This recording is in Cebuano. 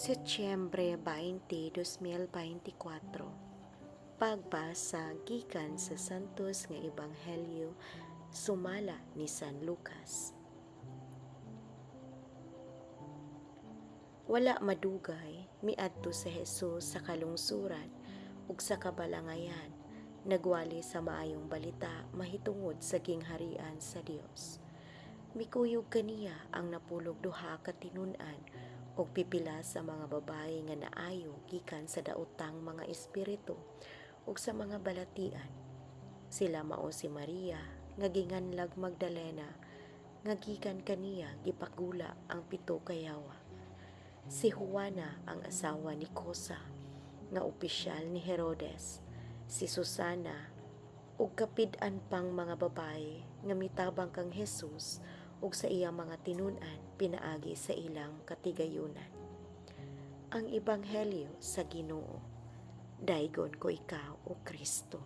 Setyembre 20, 2024. Pagbasa gikan sa Santos nga Ebanghelyo sumala ni San Lucas. Wala madugay miadto si Jesus sa kalungsuran ug sa kabalangayan, nagwali sa maayong balita mahitungod sa gingharian sa Dios. Mikuyog kaniya ang 12 ka tinun-an ug pipila sa mga babaye nga naayo gikan sa daotang mga espiritu ug sa mga balatian. Sila mao si Maria nga ginganlag Magdalena, nga gikan kaniya gipagula ang pito ka yawa. Si Juana, ang asawa ni Cuza nga opisyal ni Herodes, si Susana ug kapid-an pang mga babaye nga mitabang kang Jesus ug sa iyang mga tinun-an pinaagi sa ilang katigayunan. Ang Ebanghelyo sa Ginoo. Daygon ko ikaw, o Kristo.